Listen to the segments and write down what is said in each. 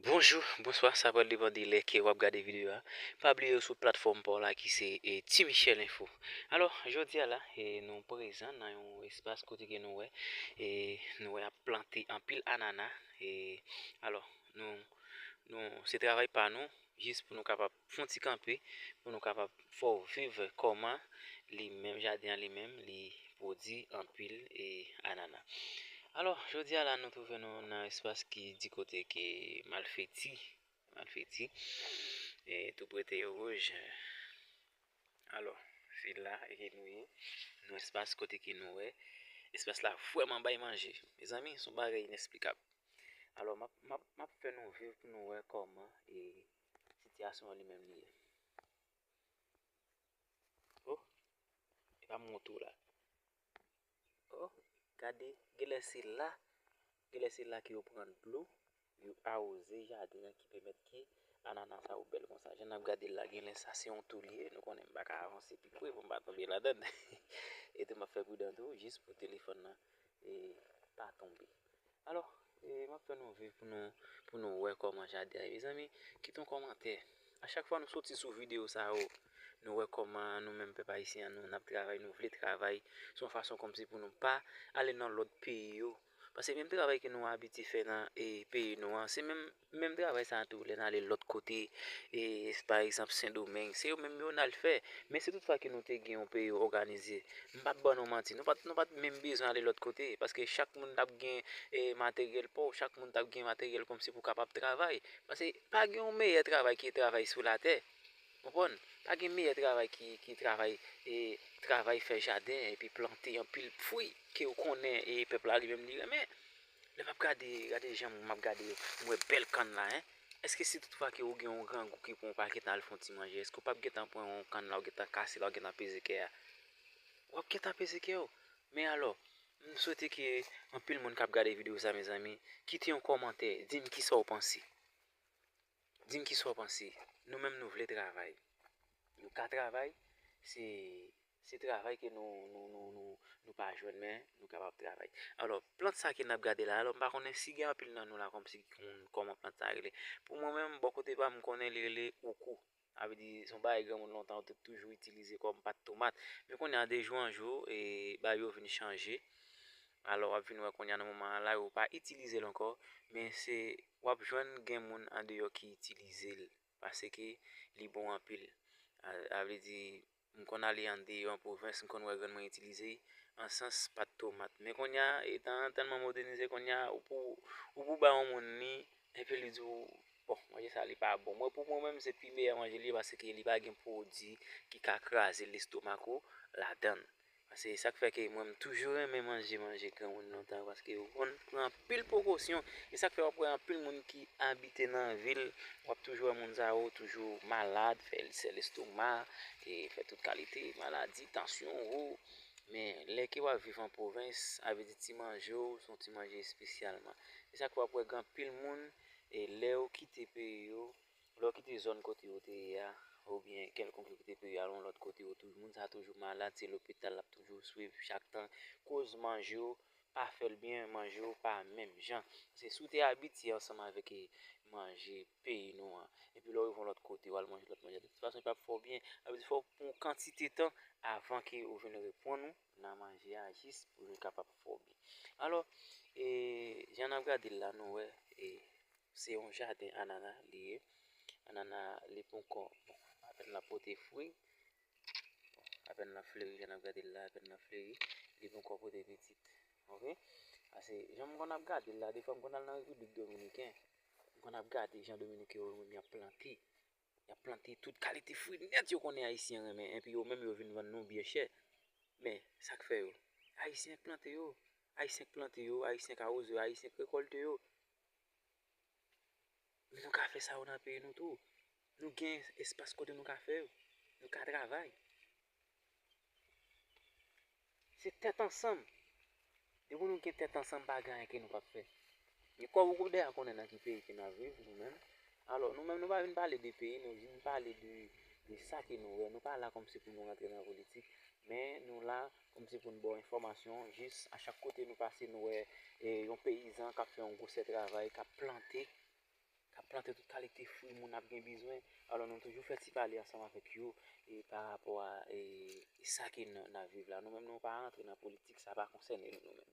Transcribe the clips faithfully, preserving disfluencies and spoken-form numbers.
Bonjou, bonswa, sa pral depann de lè ke w ap gade videyo a. Pa bliye w sou platfòm pa w la ki se e, Ti Michel Info. Alò, jodi a la, e, nou prezan nan yon espas kote ke nou wè, e, nou wè ap plante anpil anana. E, alò, nou, nou, se travay pa nou, jis pou nou kapab fè yon ti kanpe, pou nou kapab fè w viv kòman li menm, jaden an li menm, li pwodui anpil e, anana. Alò, jodi a la, nou twouve nou nan espas ki di kote ke Malfeti, Malfeti, e, tou pre Teyowouj. Alò, se la ke nou ye, nan espas kote ke nou wè, espas la vrèman bay manje. Mezanmi, se yon bagay ineksplikab. Alò, m ap, m ap, m ap fè nou viv pou nou wè kòman e, sitiyasyon an li menm li ye. Oh, e pa m wont ou la. Oh, gade, genlè se la, genlè se la ke yo pran dlo, yo awoze jaden an ki pèmèt ke anana sa yo bèl konsa. Jan n ap gade l la, genlè sa se yon tou li ye, nou konnen m pa ka avanse pi pre pou m pa tonbe ladan l. E tou m ap fè pridan tou, jis pou telefòn nan e, pa tonbe. Alò, e, m ap fè nou viv pou nou, pou nou wè kòman jaden an ye. Mezanmi, kite yon kòmantè. A chak fwa nou soti sou videyo sa yo, nou wè kòman nou menm pèp ayisyen an, nou, n ap travay, nou vle travay. Se yon fason kòmsi pou nou pa ale nan lòt peyi yo. Paske menm travay ke nou abitye fè nan, e, peyi nou an, se menm, menm travay sa a tou, lè n ale lòt kote, e, pa egzanp, Sendomeng, se yo menm yo n al fè. Men si toutfwa ke nou te gen yon peyi òganize, m p ap ban nou manti, nou pa t, nou pa t menm bezwen ale lòt kote, paske chak moun t ap gen, e, materyèl pa w, chak moun t ap gen materyèl kòmsi pou kapab travay. Paske pa gen yon meyè travay ki travay sou latè. Konprann? Pa gen meyè travay ki, ki travay, e, travay fè jaden epi plante anpil fwi ke w konnen e pèp la li menm li renmen. Lè m ap gade, gade jan m ap gade, m wè bèl kann la, en. Èske si toutfwa ke ou gen yon grangou ki pran w pa gentan al fè yon ti manje, èske w p ap gentan pran yon kann la, w gentan kase la, w gentan peze kè a? W ap gentan peze kè w. Men alò, m swete ke anpil moun k ap gade videyo sa, mezanmi, kite yon kòmantè, di m kisa w panse. Di m kisa w panse. Nou menm nou vle travay. Nou ka travay, se, se travay ke nou, nou, nou, nou, nou pa jwenn, men nou kapab travay. Alò, plant sa ke n ap gade la, alò, m pa konnen si gen anpil nan nou la kòmsi ki konn kòman plant sa rele. Pou mwen menm, bò kote pa m, m konnen li rele oukou. Sa vle di, se yon bagay granmoun lontan yo te toujou itilize kòm pat tomat. Men kounye a, de jou an jou, e, bagay yo vin chanje. Alò, w ap vin wè kounye a nan moman an la, yo pa itilize l ankò, men se, w ap jwenn gen moun andeyò ki itilize l, paske li bon anpil. A, sa vle di, m konn ale andeyò an pwovens, m konn wè grann mwen itilize l, an sans pat tomat. Men kounye a, etan tèlman modènize kounye a, ou pou, ou pou ba yon moun li, epi li di w, bon, manje sa li pa bon. Mwen, pou mwen menm, se pi meyè manje li ye, paske li pa gen pwodui ki ka kraze lestomak ou ladan l. Paske sa k fè ke mwen, m toujou renmen manje, manje granmoun lontan, paske yo konn pran anpil prekosyon. E sa k fè w ap wè anpil moun ki abite nan vil, w ap toujou wè moun sa yo toujou malad, fè ilsè lestomak, e fè tout kalite maladi, tansyon wo. Men, lè ke w ap viv an pwovens, sa vle di ti manje w, se yon ti manje espesyalman. E sa k fè w ap wè gen anpil moun, e lè yo kite peyi yo, lè yo kite zòn kote yo te ye a, oubyen kèlkonk yo kite peyi yo al yon lòt kote, yo tou, moun sa a toujou malad, se lopital l ap toujou swiv chak tan, koz manje yo pa fè l byen, manje yo pa menm jan. Se si w te abitye ansanm avèk, e, manje peyi nou an, epi lè w rive yon lòt kote, w al manje lòt manje, de tout fason, li p ap fè w byen. Sa vle di, fò w pran yon kantite tan avan ke ou vin reprann ou nan manje a, jis pou li kapab fè w byen. Alò, e, jan n ap gade l la, nou wè, e, se yon jaden anana li ye. Anana, li poko, bon, apèn l ap pote fwi. Bon, apèn l ap fleri, jan n ap gade l la, apèn l ap fleri. Li poko pote pitit. Oke? Paske, jan m konn ap gade l la, defwa m konn al nan Repiblik Dominiken. M konn ap gade jan Dominiken yo menm y ap plante. Y ap plante tout kalite fwi nèt yo konnen Ayisyen renmen, enpi yo menm yo vin vann nou byen chè. Men, sa k fè yo? Ayisyen k plante yo. Ayisyen k plante yo, Ayisyen k awoze yo, Ayisyen k rekòlte yo. Men nou ka fè sa yo nan peyi nou tou. Nou gen espas kote nou ka fè yo. Nou ka travay. Se tèt ansanm. Depi nou gen tèt ansanm, pa gen anyen ke nou p ap fè. Men kòm ou dèyè konnen nan ki peyi ke n ap viv, nou menm. Alò, nou menm, nou pa vin pale de peyi, nou vin pale de, de sa ke nou wè. Nou pa la kòmsi pou nou rantre nan politik, men nou la kòmsi pou n ba w enfòmasyon. Jis a chak kote nou pase, nou wè, e, yon peyizan k ap fè yon gwosè travay, k ap plante, k ap plante tout kalite fwi moun ap gen bizwen. Alò, nou toujou fè ti pale ansanm avèk yo e pa rapò a e, e sa ke n, n ap viv la. Nou menm, nou pa rantre nan politik, sa pa konsène nou, nou menm.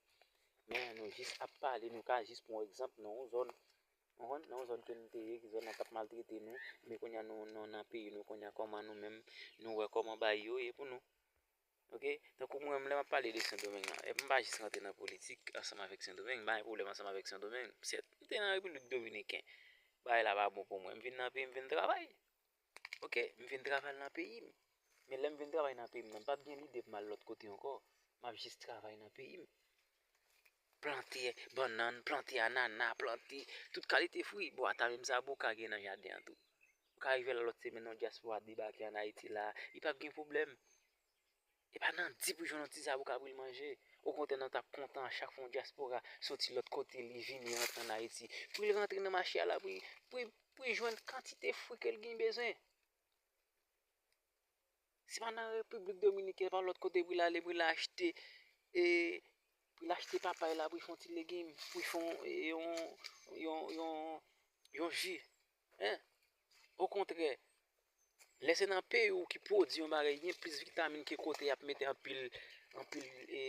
Men nou jis ap pale, nou ka jis pran egzanp nan yon zòn, ou konprann, nan yon zòn ke nou te ye, ki zòn nan t ap maltrete nou, men kounye a nou, nou nan peyi nou, kounye a kòman nou menm, nou wè kòman bagay yo ye pou nou. Oke? Tankou mwen menm, lè m ap pale de Sendomeng la, e m pa jis rantre nan politik ansanm avèk Sendomeng, m pa gen pwoblèm ansanm avèk Sendomeng. Sèt, m te nan Repiblik Dominiken. Bagay la pa bon pou mwen, m vin nan peyi m, m vin travay. Oke, m vin travay nan peyi m. Men lè m vin travay nan peyi m nan, m p ap gen lide pou m al lòt kote ankò. M ap jis travay nan peyi m. Plante bannann, plante anana, plante tout kalite fwi. Bon, ata menm zaboka gen nan jaden an tou. Ou ka rive la lòt semèn, yon dyaspora debake ann Ayiti la, li p ap gen pwoblèm. E pa nan di pou jwenn yon ti zaboka pou l manje. Okontrè, nou t ap kontan a chak fwa yon dyaspora soti lòt kote, li vini rantre ann Ayiti. Pou l rantre nan mache a la, pou l, pou l, pou l jwenn kantite fwi ke l gen bezwen. Se pa nan Repiblik Dominikèn, pa lòt kote pou l ale, pou l achte, e, pou l achte papay la, pou l fè yon ti legim, pou l fè yon, e, yon, yon, yon, yon ji. Hein? Okontrè, lè se nan peyi w ki pwodui yon bagay, gen plis vitamin ke kote y ap mete anpil, anpil, e,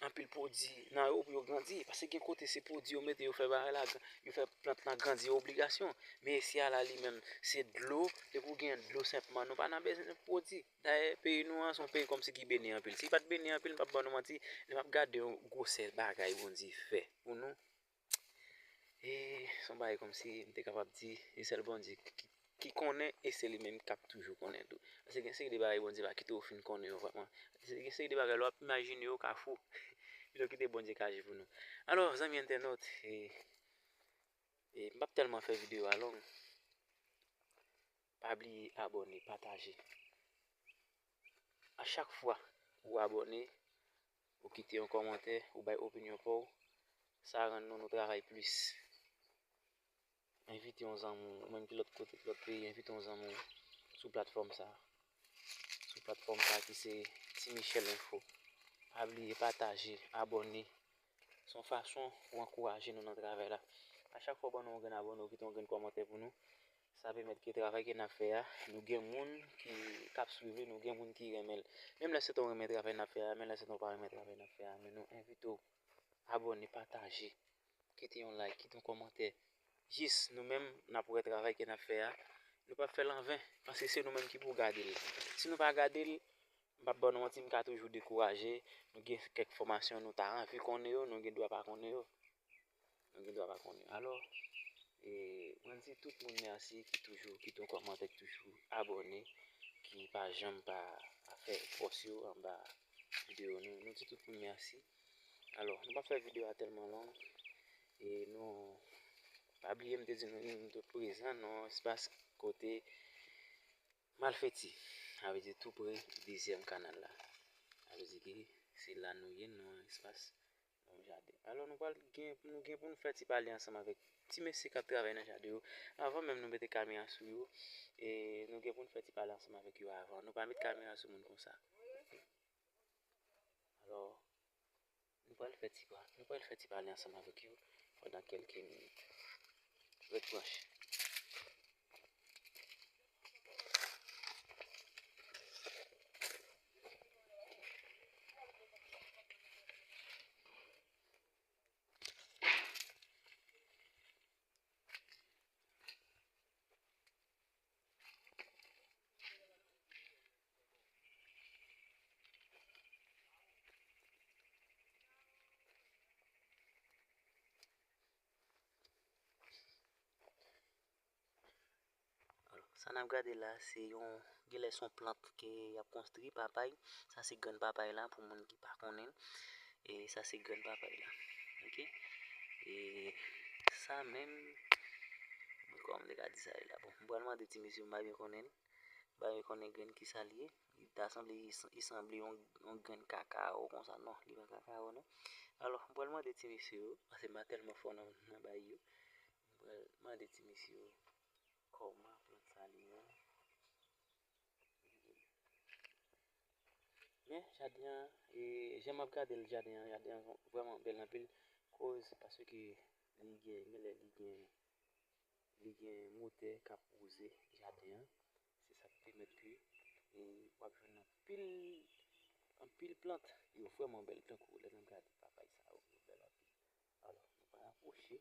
anpil pwodui nan yo pou yo grandi. Paske gen kote se pwodui yo mete, yo fè bagay la, yo fè plant lan grandi, obligasyon. Men isi a la, li menm, se dlo. Depi w gen dlo senpman, nou pa nan bezwen pwodui. Dayè, peyi nou an, se yon peyi kòmsi ki beni anpil. Si li pa t beni anpil, m p ap ban nou manti, lè m ap gade yon gwosè bagay Bondye fè pou nou, e se yon bagay kòmsi m te kapab di, se sèl Bondye ki, ki konnen, e se li menm k ap toujou konnen tou. Paske gen seri de bagay Bondye pa kite w fin konnen yo vrèman. Gen seri de bagay lè w ap imajine yo, w ka fou. Pito kite Bondye kache pou nou. Alò, zanmi entènòt, e, e m p ap tèlman fè videyo a long. Pa bliye abòne, pataje. A chak fwa ou abòne, ou kite yon kòmantè, ou bay opinyon pa w, sa rann nou, nou travay plis. Envite yon zanmi w, ou menm ki lòt kote, ki lòt peyi, envite yon zanmi w sou platfòm sa a. Sou platfòm sa a ki se Ti Michel Info. Pa bliye pataje, abòne. Se yon fason pou ankouraje nou nan travay la. A chak fwa w ban nou yon grenn abòne, ou kite yon grenn kòmantè pou nou, sa pèmèt ke travay ke n ap fè a, nou gen moun ki, k ap swiv li, nou gen moun ki renmen l. Menm lè se ta w renmen travay n ap fè a, menm lè se ta w pa renmen travay n ap fè a, men nou envite w abòne, pataje, kite yon like, kite yon kòmantè. Jis nou menm, n ap wè travay ke n ap fè a. Nou p ap fè l anven, paske se nou menm ki pou gade l. Si nou pa gade l, m p ap ba nou manti, m ka toujou dekouraje. Nou gen kèk fòmasyon nou ta anvi konnen yo, nou gen dwa pa konnen yo. Nou gen dwa pa konnen. Alò, e, mwen di tout moun mèsi ki toujou kite yon kòmantè, ki toujou abòne, ki pa janm pa fè pòs yo anba videyo nou. Nou di tout moun mèsi. Alò, nou p ap fè videyo a tèlman long. E nou, pa bliye m te di nou, nou te prezan nan yon espas kote Malfeti, sa vle di tou pre dezyèm kanal la. Sa vle di ke se la nou ye, nan yon espas, nan yon jaden. Alò, nou pral gen, nou gen pou nou fè ti pale ansanm avèk ti mesye k ap travay nan jaden yo. Avan menm nou mete kamera sou yo, e nou gen pou nou fè ti pale ansanm avèk yo avan. Nou pa met kamera sou moun konsa. Alò, nou pral fè ti pa, nou pral fè ti pale ansanm avèk yo pandan kèlke minit. Ret branche. Alò, sa n ap gade la, se yon, genlè se yon plant ke y ap konstwi, papay. Sa se grenn papay la, pou moun ki pa konnen. E sa se grenn papay la. Oke? E sa menm, kòman m te ka di sa la? Bon, m pral mande ti mesye, m pa byen konnen. M pa byen konnen grenn ki sa l ye. Li ta sanble, li san-, li sanble yon, yon grenn kakawo konsa. Non, li pa kakawo, non. Alò, m pral mande ti mesye yo, paske m pa tèlman fò nan, nan bay yo. M pral mande ti mesye yo kòman plant sa li menm. Men, jaden an, e, jan m ap gade l, jaden an, jaden an vrèman bèl anpil, koz, paske li gen, genlè li gen, li gen motè k ap wouze jaden an. Se sa k pèmèt ke e, w ap jwenn anpil, anpil plant. Yo vrèman bèl, tankou lè n ap gade papay sa yo, yo bèl anpil. Alò, nou pral apwoche